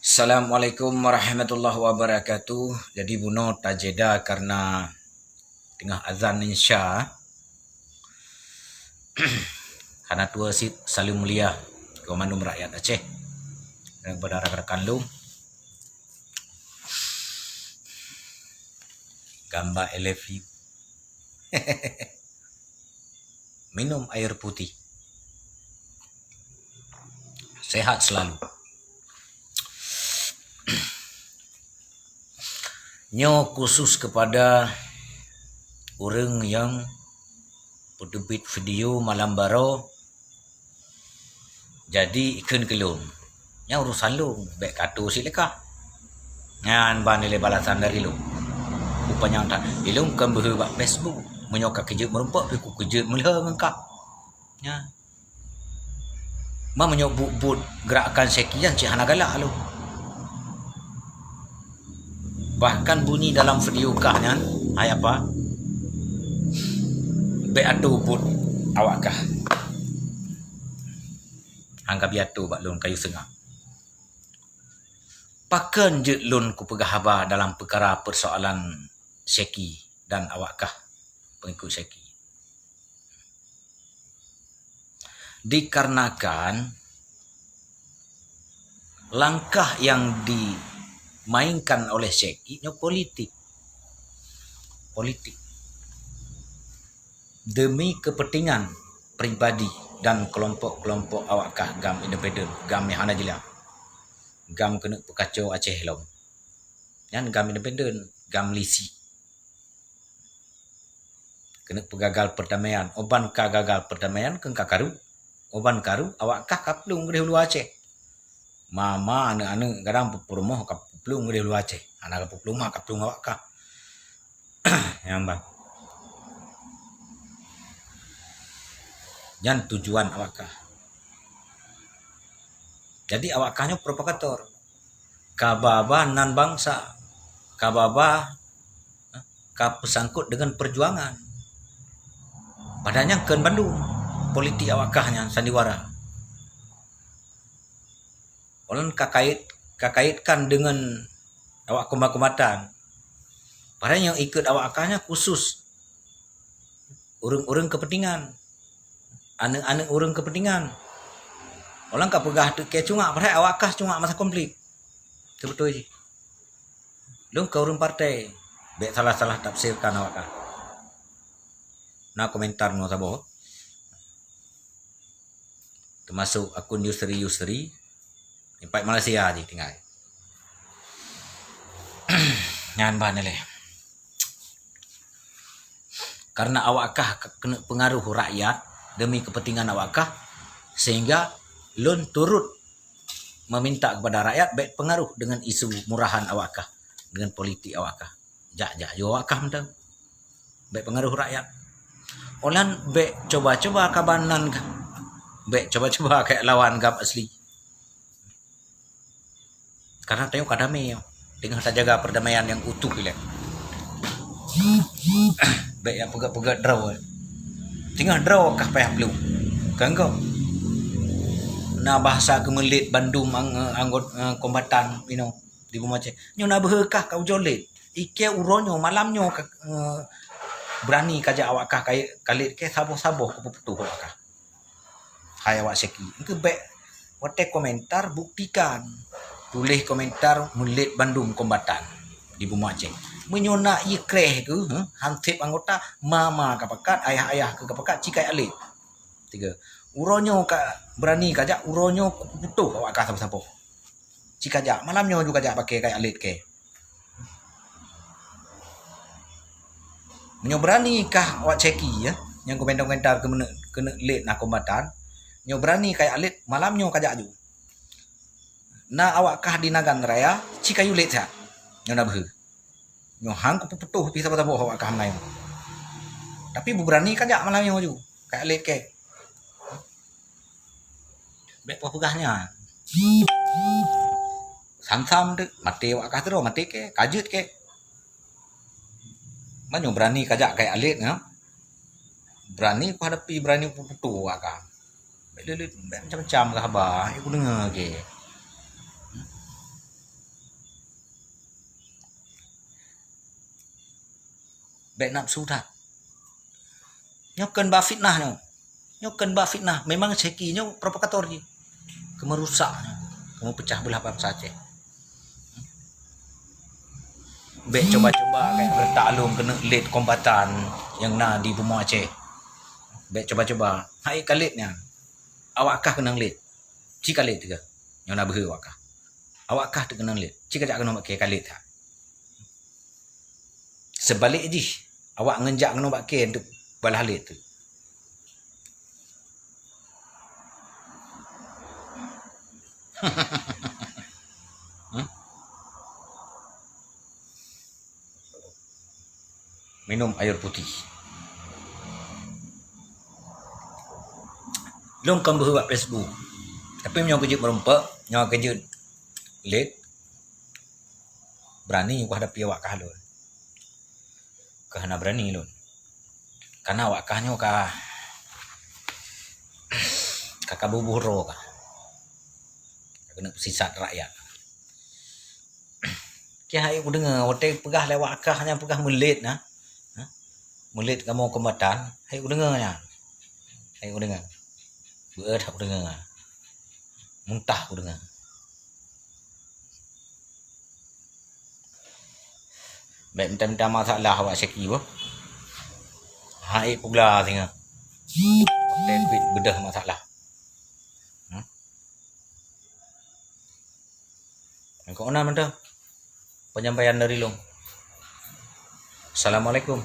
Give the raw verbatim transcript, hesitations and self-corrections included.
Assalamualaikum warahmatullahi wabarakatuh. Jadi bunoe tajeda karena teungoh azan Isya. Hana tuwoe cit saleuem mulia keu mandum rakyat Aceh dan kepada rakan-rakan lôn. Gamba I love you. Minum air putih. Sehat selalu. Nyoe khusus kepada ureuëng nyang peuteubiet video malam baroe. Jadi ikheun keu lôn, nyan urusan lôn, bék kato sit lé kah. Nyan ban ilée balasan dari lôn. Kupanyang that, ilôn kon beuhe bak Facebook. Meunyoe ka keujeuet meurumpok pih kukeujeuet meulheueh ngon kah. Nyan. Ma meunyoe buet-buet geurakan sekian cit hana galak lôn. Bahkan bunyi dalam video kah nyan, hai apa? Bék atô buet awak kah. Hangga biato bak lôn kayu seungab. Pakon jeuet lôn kupeugah haba dalam peukara peusoalan Syeki dan awak kah, peungikut Syeki? Dikarenakan langkah yang dimainkan oleh Syeki nyoe politik. Politik. Demi kepentingan pribadi dan kelompok-kelompok awak kah GAM independen, GAM nyang hana jeulaih. GAM keuneuk peukaco Aceh lom. Nyan GAM independen, GAM lisi. Keuneuk peugagal perdamaian. Oban ka gagal perdamaian, keu ka karu. Oban karu, awak kah ka plueng u Aceh. Ma-ma aneuëk-aneuëk kadang peurumoh ka plueng u Aceh. Hana ka plueng ma, ka plueng awak kah. Nyang ban. Nyan tujuan awak kah. Jadi awak kah nyoe provokator. Ka ba-ba nan bansa, ka ba-ba, eh, ka peusangkot deungon perjuangan. Padahai nyan kon bandum politik awak kah nyan sandiwara. Ulôn ka kait, ka kaitkan deungon awak kombatan-kombatan. Padahai nyang ikot awak kah nyan khusus ureuëng-ureuëng kepentingan, aneuëk-aneuëk ureuëng kepentingan. Ulôn ka peugah teuk keu cungak, padahai awak kah cungak masa konflik. Teubeutôi jih. Lôn ka ureuëng partai, bék salah-salah tafsirkan awak kah. Na komentar nyoe saboh. Teumasok akun Yusri Yusri, impat Malaysia jih tinggai. Nyan ban ilée. Karena awak kah keuneuk pengaruh rakyat demi kepentingan awak kah, sehingga lôn turut meminta kepada rakyat bék pengaruh dengan isu murahan awak kah, dengan politik awak kah. Jak-jak ju awak kah mantong. Bék pengaruh rakyat. Olan bék coba-coba kaban nan kah. Bék coba-coba keu lawan GAM asli. Karena tanyoe ka damé, teungoh tajaga perdamaian nyang utuh ilée. Bék nyang peugét-peugét droe. Teungoh droe kah payah plueng. Kan kah? Na bahasa keumeulet bandum ang-, anggot-, eh, kombatan inoe di bumoe Aceh. Nyoe na beuhe kah ka ujoe let. Ikée uroe nyoe, malam nyoe ka, eh, beurani kajak awak kah ka, ka let kée saboh-saboh kupeuputôh awak kah. Hai awak Syeki, engkeu bék watée komentar buktikan. Tuléh komentar meulet bandum kombatan di bumoe Aceh. Meunyoe na ié kreh keuh, heh, hanseb anggota, ma-ma ka pakat, ayah-ayah keuh ka pakat, ci kajak let. Tiga. Uroe nyoe ka beurani kajak, uroe nyoe kupeuputôh awak kah saboh-saboh. Ci kajak, malam nyoe ju kajak paké kajak let kée. Meunyoe beurani kah awak Syeki, ya, nyang komentar-komentar keuneuk, keuneuk let na kombatan, nyoe beurani kajak let, malam nyoe kajak ju. Na awak kah di Nagan Raya, ci kajak let that. Nyoe na beuhe. Nyoe han kupeuputôh pih saboh-saboh awak kah meunan. Tapi beubeurani kajak malam nyoe ju. Kajak let kée. Bék peugah nyan. Sam-sam teuk, maté awak kah sidroe, maté kée, ka jeuet kée. Meunyoe beurani kajak kajak let nyoe. Beurani kuhadapi, beurani kupeuputôh awak kah. Bék leuleut, bék macam-macam kah haba, eh, kudeungoe kée. Bèk nafsu that. Nyoe kheun ba fitnah nyoe. Nyoe kheun ba fitnah. Memang Syeki nyoe provokator jih. Keu meurusak nyoe. Keu meupeucah beulah bansa Aceh. Bèk cuba-cuba kajak retak lôn keuneuk lét kombatan nyang na di bumoe Aceh. Bèk cuba-cuba. Hai ka lét nyan. Awak kah keunong lét. Ci ka lét teuka. Nyoe na beuhe awak kah. Awak kah teukeunong lét. Ci kajak keunoe bak kèe ka lét that. Seubalek jih, awak ngon jak keunoe bak kèe untuk balah lét tu. Hmm? Minum air putih. Lôn kon beuhe bak Facebook. Tapi meunyoe keu jeuet meurumpok, nyoe keu jeuet lét, berani ku hadapi awak kah lôn. Kah hana berani lôn. Karena awak kah nyoe ka, ka, ka bubuh droe kah. Ka keuneuk sisat rakyat. Kèe hai kudeungoe, watèe peugah lé awak kah nyan peugah meulét na. Ha? Meulét kamoe kombatan, hai kudeungoe nyan. Hai kudeungoe. Beuet hai kudeungoe. Muntah kudeungoe. Bèk minta-minta masalah awak Syeki boh. Hai pugla singoh. Watèe bit beudôh masalah. Hmm? Keu na mantong penyampaian dari lôn. Assalamualaikum.